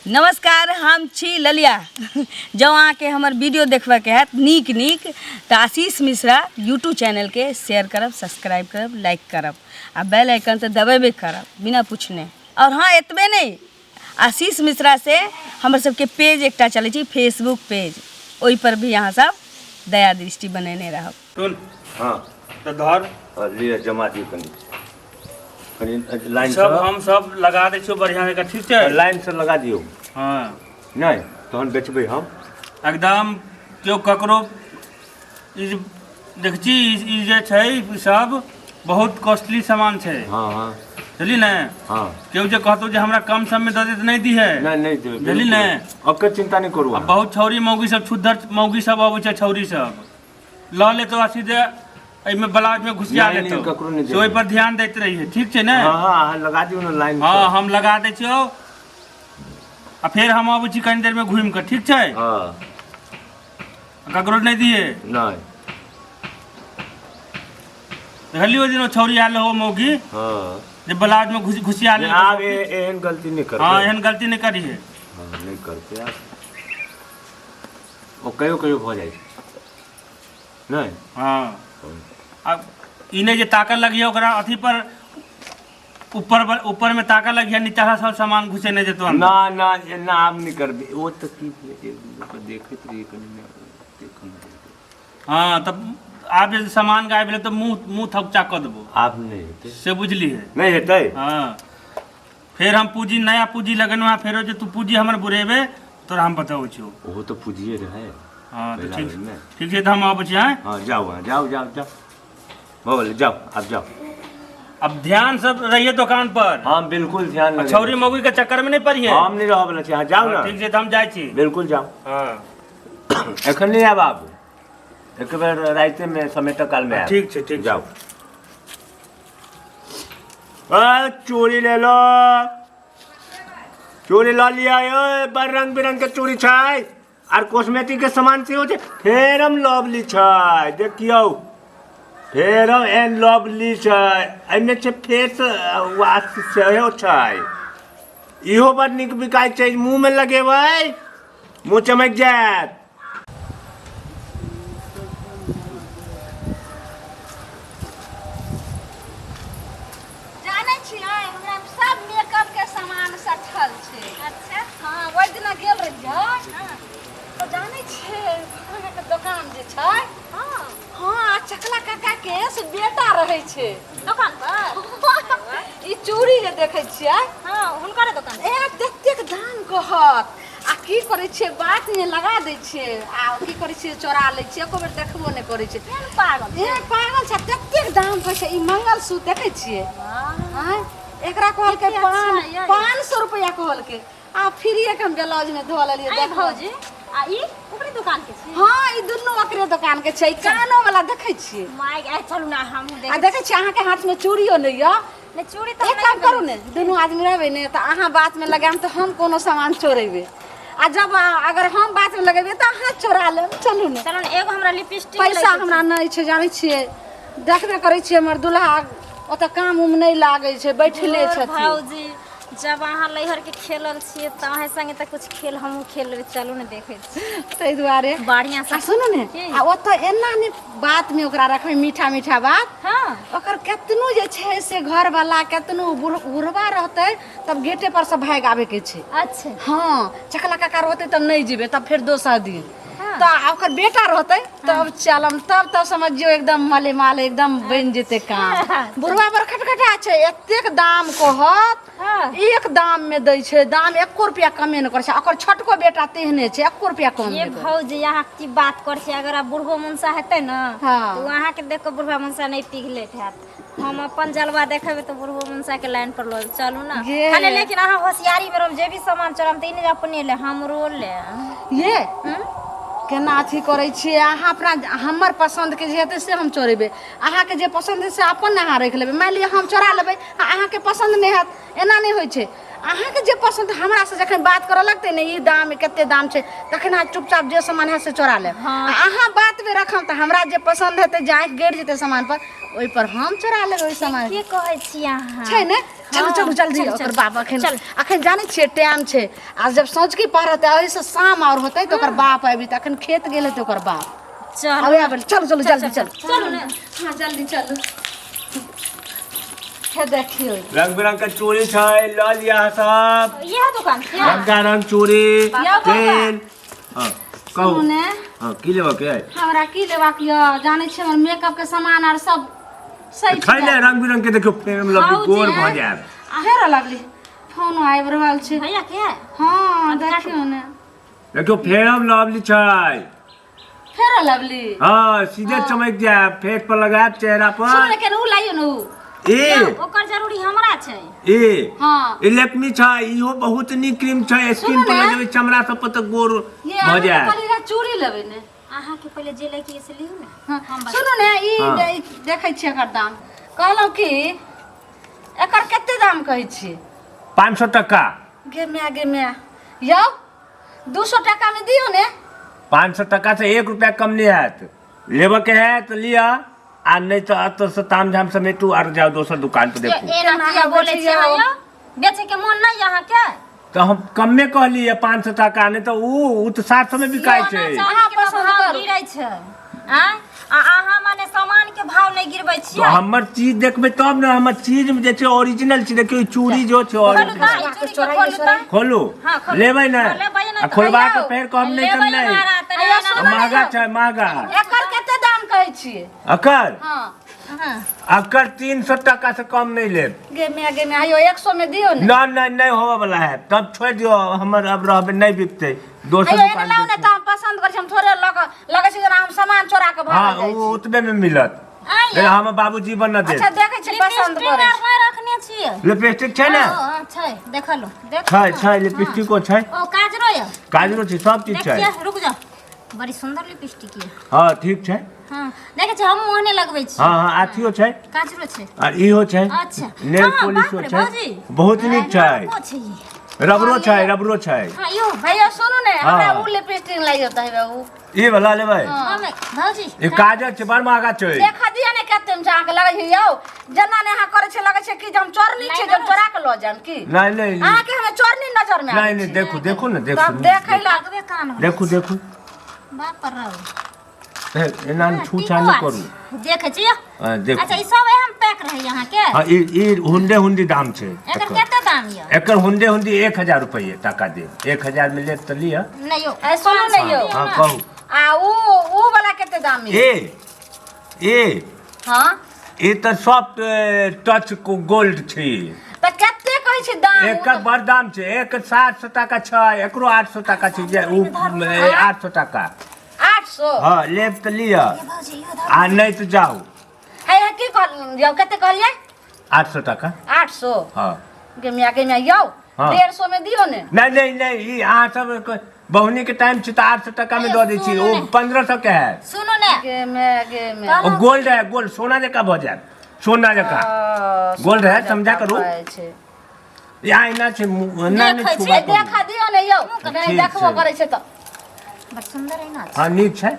नमस्कार, हम छी ललिया। जँ अहाँके हमर वीडियो देखबाके हैत नीक नीक तऽ आशीष मिश्रा यूट्यूब चैनलके शेयर करब, सब्सक्राइब करब, लाइक करब आ बेल आइकन तऽ दबेबे करब बिना पूछने। आओर हँ, एतबे नहि, आशीष मिश्रा से हमर सबके पेज एकटा चलै छै फेसबुक पेज, ओहिपर भी अहाँ सब दया दृष्टि बनेने रहब। सुन। हाँ। तऽ धर। हाँ, लिअ, जमा दियौ कनि कनि लाइन सब हम सब लगा दै छियौ बढ़िआँ जकाँ, ठीक छै? लाइन से लगा दियौ। हाँ। नहि तहन बेचबै हम। एकदम केओ ककरो ई जे देख छी, ई जे छै ई सब बहुत कॉस्टली सामान छै। हाँ हाँ। बुझली ने? हाँ। केओ जे कहतौ जे हमरा कम सम में दऽ दे तऽ नहि दिहे। नहि, नहि देबै। बुझली ने? ओकर चिंता नहि करू आ अहाँ। बहुत छौरी मौगी सब, छुद्धर मौगी सब अबै छै, छौरी सब लऽ लेतौ आ सीधे एहिमे ब्लाउज में घुसिया नहि, नहि, लेतौ। ककरो नहि से ओहि देबै। पर ध्यान दैत रहिहे, ठीक छै ने? हाँ हाँ, अहाँ लगा दियौ ने लाइन हाँ से। हम लगा दै छियौ आ फेर हम अबै छी कनी देर में घुमि कऽ, ठीक छै? हाँ। ककरो नहि दिए। नहि। देखलियै ओहि दिन ओ छौरी आयल हो मौगी हाँ। जे ब्लाउज में घुस घुसिया नहि, लेलकै। आब एहन गलती नहि करबै। हाँ, एहन गलती नहि करिहे। हाँ, नहि करबै आब। ओ कहियो कहियो भऽ जाइ छै नहि। हाँ, आब ई नहि जे ताकऽ लगिहे ओकरा अथी पर, ऊपर पर, ऊपर में ताकऽ लगिहे, नीचा से सब सामान घुसे नहि जेतौ अंदर। ना ना, एना आब नहि करबै। ओ तऽ की भेलै जे ओकरा देखैत रहियै कनि ने, देखऽ मे रहि गेल। हाँ, तब आब जे सामान गायब भेलै तऽ मुँह मुँह थपचा कऽ देबो। आब नहि हेतै। से बुझलियै? नहि हेतै। हाँ, फेर हम पूंजी, नया पूंजी लगेलहुँ हँ, फेरो जे तू पूंजी हमर बुरेबे तोरा हम बतबै छियौ। ओहो तऽ पूंजिए रहै। हाँ तऽ पहिला ठीक बेरमे। ठीक छै, तऽ हम अबै छी। आँय? हाँ, जाउ अहाँ, जाउ जाउ जाउ, भऽ गेलै, जाउ आब जाउ। अब ध्यान से रहिए दुकान पर। हम बिल्कुल ध्यान आ छौरी मौगी के चक्कर में नहीं पड़िए। हम नहीं रहऽ वाला छी, अहाँ जाउ हाँ, ने। ठीक छै, तऽ हम जाइ छी। बिल्कुल जाउ। हाँ। एखन नहि आयब, आब एक बेर रातिमे समेटऽ कालमे आयब। ठीक छै, ठीक छै। जाउ। आ, चूड़ी ले लो, चूड़ी लऽ लिअ यै, बड़ रंग बिरंग के चूड़ी छै आर कॉस्मेटिक के सामान सेहो छै। फेरम लवली छै, देखियौ, फेरम एंड लवली छै, एहिमे छै फेस वाश सेहो छै। इहो बड़ नीक बिकाइ छै, मुँहमे लगेबै मुँह चमकि जायत। जानै छियै, हमरा सब मेकअप के सामान सठल छै। अच्छा। हाँ, ओहि दिना गेल रहियै तऽ जानै छियै, फलाना के दोकान जे छै। हाँ। हाँ, चकला काका के से बेटा रहै छै दोकान पर। ई चूड़ी जे देखै छियै। हाँ, हुनकर दोकान। ए ततेक दाम कहत आ की करै छियै, बात मे लगा दै छियै आ की करै छियै, चोरा लै छियै, एको बेर देखबो नहि करै छियै। केहन पागल छै? ए पागल छै, ततेक दाम कहै छै। ई मंगलसूत्र देखै छियै? वाह। आँय, एकरा कहलकै कते पाँच अच्छा यै। 500 रुपैआ कहलकै आ फ्रीए के हम ब्लाउज मे धो लेलियै। आँय देखो। भौजी, आ ई ओकरे दुकान के छै? हाँ, ई दुनू ओकरे दुकान के छै। ई कानो वाला देखै छियै? माय गे, चलू ना हमहूँ आ देखै। देखै छियै, अहाँके हाथ मे चूड़ियो नहि यऽ। नहि, चूड़ी तऽ एक काम करू ने, दुनू आदमी रहबै ने तऽ अहाँ बातमे लगायब तऽ हम कोनो सामान चोरेबै आ जब अगर हम बातमे लगेबै तऽ अहाँ चोरा लेब। चलू ने। चलू ने, एगो हमरा लिपस्टिक पैसा हमरा नहि छै, जानै छियै, देखबे करै छियै, हमर दुल्हा ओतऽ काम उम नहि लागै छै, बैठले छथिन। भौजी, जब अहाँ लैहर के खेलल छियै तऽ अहाँ संगे तऽ कुछ खेल हमहूँ खेल लेबै। चलू ने, देखै छी। ताहि दुआरे बढ़िआँ से आ सुनू ने। की? आ ओतऽ एना नहि बातमे ओकरा रखबै, मीठा मीठा बात। हाँ। ओकर केतनो जे छै से घरवला केतनो बुढ़वा रहतै तब गेटे पर से भागि आबैके छै। अच्छा। हाँ, चकला काका रहतै तब नहि जेबै, तब फेर दोसर दिन। हाँ। तऽ आ ओकर बेटा रहतै तब चलम, तब तब समझियौ एकदम मले माल एकदम बनि जेतै काम। बुढ़वा बड़ खटखटा छै, एतेक दाम कहत। हाँ। एक दाम में दै छै, दाम एको रुपया कमे नहि करै छै। ओकर छोटको बेटा तेहने छै, एको रुपया कम ये नहि करै। भौजी, अहाँ की बात करै छी? अगर आब बुढ़बो मनसा हेतै ने हाँ। तऽ ओ अहाँके देख कऽ बुढ़बा मनसा नहि पिघलैत हैत। हम अपन जलवा देखेबै तऽ बुढ़बो मनसा के लाइन पर लऽ चलू ने। ये। खाली लेकिन अहाँ होशियारी में रहब, जे भी सामान चोराम तऽ ई नहि जे अपने ले, हमरो ले। ये केना अथी करै छियै अहाँ? अपना हमर पसन्दके जे हेतै से हम चोरेबै, अहाँके जे पसन्द हेतै से अपन अहाँ राखि लेबै। मानि लिअ हम चोरा लेबै आ अहाँके पसन्द नहि हैत, एना नहि होइ छै। अहाँके जे पसन्द, हमरासँ जखन बात करऽ लगतै ने, ई दाम कते दाम छै, तखन अहाँ चुपचाप जे सामान हैत से चोरा लेब। हाँ। आ अहाँ बातमे रखब तऽ हमरा जे पसन्द हेतै, जे आँखि गड़ि जेतै सामान पर, ओहि पर हम चोरा लेबै ओहि सामान। की कहै छी अहाँ? छै ने? चलू हाँ, चलू जल्दी चलू, ओकर चलू। बाप अखन चल। अखन जानै छियै टाइम छै आ जब साँझकी पहर हेतै ओहिसँ शाम आओर होतै तऽ ओकर बाप आबि जेतै अखन खेत गेल हेतै ओकर बाप चल आबै आबै चलू चलू जल्दी चलू चलू ने हाँ जल्दी चलू हे देखियौ रंग बिरंग के चूड़ी छै लऽ लिअ अहाँ सब इएह दुकान छै रंगारंग चूड़ी यौ बाबा। तेल हाँ कहू सुनू ने हाँ की लेबऽ के अइ? हमरा की लेबाक यऽ जानै छियै हमर मेकअप के सामान आर सब सही छै ने रंग बिरंग के देखियौ फेर लवली हौ गोर जे। भऽ जायब हेरा लगली फोन आबि रहल छै भैया के हाँ देखियौ ने देखियौ फेरम लवली छै फेर लवली हाँ सीधे चमक जायब फेस पर लगायब चेहरा सुनू पर ने केने उ लाइयो ने उ ए ओकर जरूरी हमरा छै ए हाँ ई लैक्मी छै इहो बहुत नीक क्रीम छै स्किन सुनू पर ने। लगेबै चमड़ा सब पर तऽ गोर ये भऽ हम जायत कहली रहे चूड़ी लेबै ने अहाँके पहिले जे लैके से लियौ ने हाँ, हम बता- सुनू ने ई हाँ। देखै छियै एकर दाम कहलहुँ कि एकर कते दाम कहै छियै 500 टका गे माय गे माय यौ 200 टाका में दियौ ने 500 टका से एक रुपया कम नहीं हैत लेबऽ के है तऽ लिअ आ नहीं तऽ एतऽ से ताम झाम समेटू आर जाउ दोसर दुकान पर देखू एना केना किया बोलै बेचै छियै यौ? यौ बेचै के मोन नहि अहाँके तऽ हम कमे कहलियै 500 टका नहीं तऽ ऊ तऽ 700 में बिकाइ छै अहाँ पसंद पसंद करू। गिरै छै आँय आ अहाँ माने सामान के भाव नहि गिरबै तो छियै हमर चीज देखबै तब ने हमर चीज में जे छै ओरिजिनल छै देखियौ ई चूड़ी जो छै खोलू ओरिजिनल तऽ ई चूड़ी के खोलू तऽ खोलू हाँ, खोलू। लेबै ने हाँ, लेबै ने आ तऽ खोलबा के यौ, फेर कहब नहि तऽ लेबै नहि महाराज तऽ अय्या, एना सुनू ने महगा यौ। छै महगा एकर कते दाम कहै छियै अकर हाँ हाँ। अकर 300 टका से कम नहीं लेब गे माय गे माय आइयो 100 में दियो ने ना नहीं नहीं होवे वाला है तब छोड़ दियो हमर अब रहबे नहीं बिकते दोसर आइयो एने दुकान लाउ ने देखू। तऽ हम पसंद करै छी हम थोड़े लग लगै छै जेना हम सामान चोरा के हाँ भागल जाइ वो छी उतबे में मिलत आँय लेकिन हमर बाबूजी बन न दे अच्छा देखै छी पसंद लिपस्टिक करै आर छी नहि रखने छियै लिपस्टिक छै ने ओ, छै देखलो देख छै छै लिपस्टिको छै ओ काजरो यऽ काजरो छै सब चीज छै देखिए रुक जाओ बड़ी सुंदर लिपस्टिक ये हाँ ठीक छै हाँ देखै छी हमहूँ ओहने लगबै छी हाँ हाँ अथियो छै काजरो छै आर इहो छै अच्छा नेल हाँ, पॉलिशो बाप रे, छै भौजी। बहुत नीक छै रबरो छै ई। रबरो छै रबरो छै हाँ यो भैया सुनू ने हमरा हाँ। उ लिपस्टिक लाइयो तऽ हेबे उ ई वाला लेबै हमे भौजी ई काजर छै बड़ महगा छै देखा दिया ने कते में अहाँके लगै छै यौ जेना ने अहाँ करै छै लगै छै कि जे हम चोरनी छै जे हम चोरा के लऽ जायब की नहीं नहीं नहीं अहाँके हमे चोरनी नजर में नहीं नहीं देखू देखू ने देखू तब देखै ला लगबे कान हो देखू देखू बाप पर रहो हे, एना छू छा नहि करू देखै छी यौ। हाँ, देखू अच्छा ई सब एहन पैक रहै अहाँके हाँ ई ई हुंडे हुंडी दाम छै एकर एकर कते दाम यऽ एकर हुंडे हुंडी 1000 रुपये टाका दे 1000 में लेब तऽ लिअ नहि यौ ए, सुनू ने यौ हाँ कहू आ उ उ वाला कते दाम यऽ ए ए हाँ ई तऽ सॉफ्ट टच गोल्ड छै तऽ कते कहै छै दाम उ एकर बड़ दाम छै एक 700 टाका छै एकरो 800 टाका छै जे उ 800 टाका 800 हाँ लेब तऽ लिअ भौजी इहो धरू। आ नहि तऽ जाउ है है की कहल यौ कते कहलियै 800 टाका 800 हाँ गे मिया गे मिया यौ हाँ। 150 में दियो ने नहीं नहीं नहीं ई अहाँ सब बहुनी के टाइम छै तऽ 800 टाका में दऽ दै छी ओ 1500 के है सुनू ने गे मैं गे मैं ओ गोल्ड है गोल्ड सोना जकाँ भऽ जायत सोना जकाँ गोल्ड है, समझा करू। या एना छै एना नहि देखै छुबा छियै, करू। देखा दियो ने यौ नहि ठीक देखबो छै। करै छै तऽ बड़ सुंदर है ना हाँ नीक छै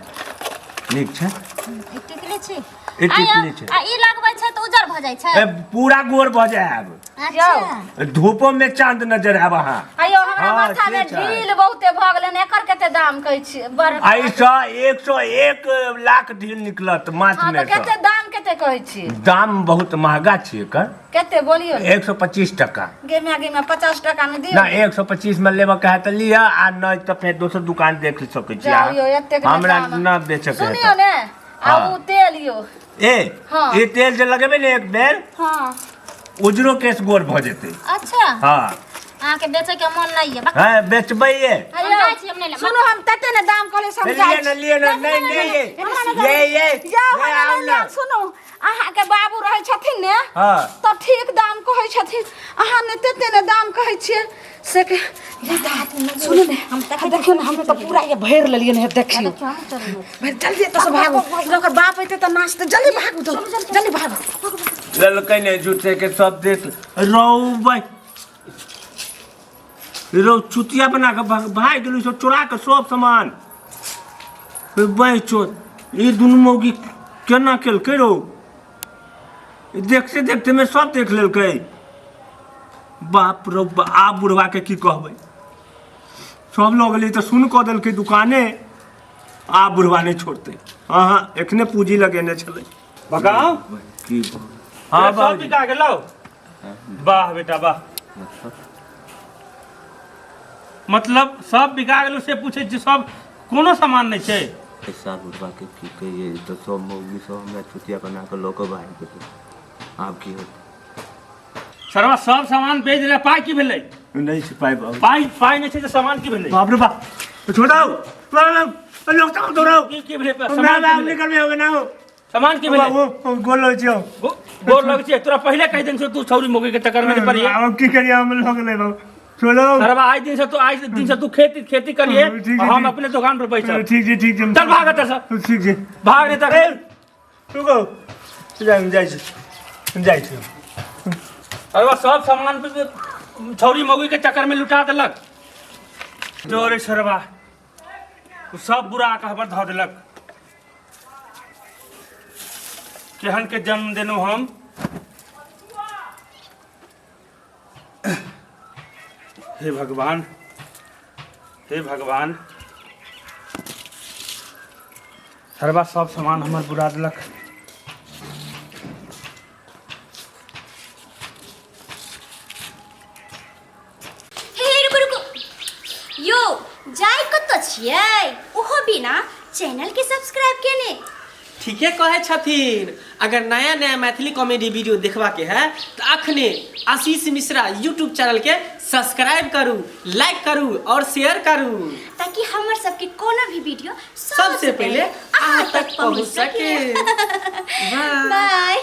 नीक छै ई टिकली छी ई टिकली छै। आ ई लगबै छै तऽ उजर भऽ जाइ छै ए, पूरा गोर भऽ जायब अच्छा धूपो में चांद नजर आयब अहाँ अयो हमरा हाँ, माथा में से छै। ढील बहुते भऽ गेलै ने एकर कते दाम कहै छियै बड़ एहिसँ 101 लाख ढील निकलत माथ हाँ में तऽ कते सँ दाम कते कहै छियै दाम बहुत महगा छै एकर कते बोलियो ने 125 टका गे माय गे माय 50 टका में दियो ना 125 में लेबऽ के है तऽ लिअ आ नहि तऽ फेर दोसर दुकान देख सकै छी जाउ यौ एतेक ने हमरा दाम। न बेचऽ के है सुनियो तऽ। ने आ हाँ। उ तेल यौ ए हाँ। ई तेल जे लगेबै ने एक बेर हाँ उजरो केश गोर भऽ जेतै अच्छा हाँ अहाँके बेचै के मन नहि यऽ हाँ बेचबै ये हम जाइ छी, हम नहि लेब। सुनू हम तते ने दाम कहले समझाइ लिए ने लिए ने नहीं नहीं ये ये ये यौ ये हमरा आउ नहि ना लेब, सुनू अहाँके बाबू रहै छथिन ने हाँ तऽ ठीक दाम कहै छथिन अहाँ ने तते ने दाम कहै छियै से के सुनू ने हम हम देखियौ ने हम तऽ पूरा ये भरि लेलियै ने देखियौ भरि जल्दी एतऽ से भागू ओकर बाप एतै तऽ नाचतै जल्दी भागू जल्दी भागू ललकै ने झूठे के सब देख रौ भाई रौ चुतिया बना के भागि गेलू सब चोरा के सब सामान भाई चोर ई दुनू मौगी केना केलकै रौ ई देखते देखते में सब देख लेलकै। बाप रो आब बुढ़वा के की कहबै, सब लऽ गेलै तऽ सुन कऽ देलकै दुकाने। आब बुढ़वा नहि छोड़तै। हँ हँ, एखने पूँजी लगेने छलै। भगाओ की? हाँ, सब बिका गेलौ। वाह बेटा वाह, मतलब सब बिका गेलौ से पूछै छी, सब कोनो सामान नहि छै। पैसा बुढ़वा के की कहिए, तऽ सब मौगी सब हमरा चुतिया बना कऽ लऽ कऽ भागि गेलै, आब की होतै? सरवा सब सामान बेच देले, पाइ की भेलै? नहि छै पाइ बाबू। पाइ पाइ नहि छै तऽ सामान की भेलै? बाप रे बाप, छोड़ाउ लोक सब, दौड़ाउ। की की भेलै? सामान सामान की भेलै? निकलबे होगे ना हो। सामान की भेलै? बाबू, गोल होइ छियौ। गोर लग छियै तोरा, पहिले कहि देने छियौ, तू छौरी मौगी के चक्कर में नहि पड़िहे। आब की करिए, हम लऽ गेलै बाबू, छोड़ो। सरवा आइ दिन से तू खेती खेती करिहे। ठीक छै, हम ठीक। अपने दुकान पर बैठब। ठीक छै, ठीक छै। चल भाग एतऽ से। ठीक छै। भाग नहि तऽ रुको, जाइ जाइ छी, जाइ छी। सरवा सब सामान पे छौरी मौगी के चक्कर में लुटा देलक। जोरे सरवा उ सब बुरा के हमर धऽ देलक। केहन के जन्म देलहुँ हम? हे भगवान, हे भगवान। सरवा सब सामान हमर बुरा देलक। हे रुकू रुकू यौ, जाय कतऽ छियै ओहो बिना चैनल के सब्सक्राइब केने? ठीके कहै छथिन। अगर नया नया मैथिली कॉमेडी वीडियो देखबाके है तऽ अखने आशीष मिश्रा यूट्यूब चैनल के सब्सक्राइब करू, लाइक करू और शेयर करू, ताकि हमर सबके कोनो भी वीडियो सबसे पहले अहाँ तक पहुँच सके। बाय।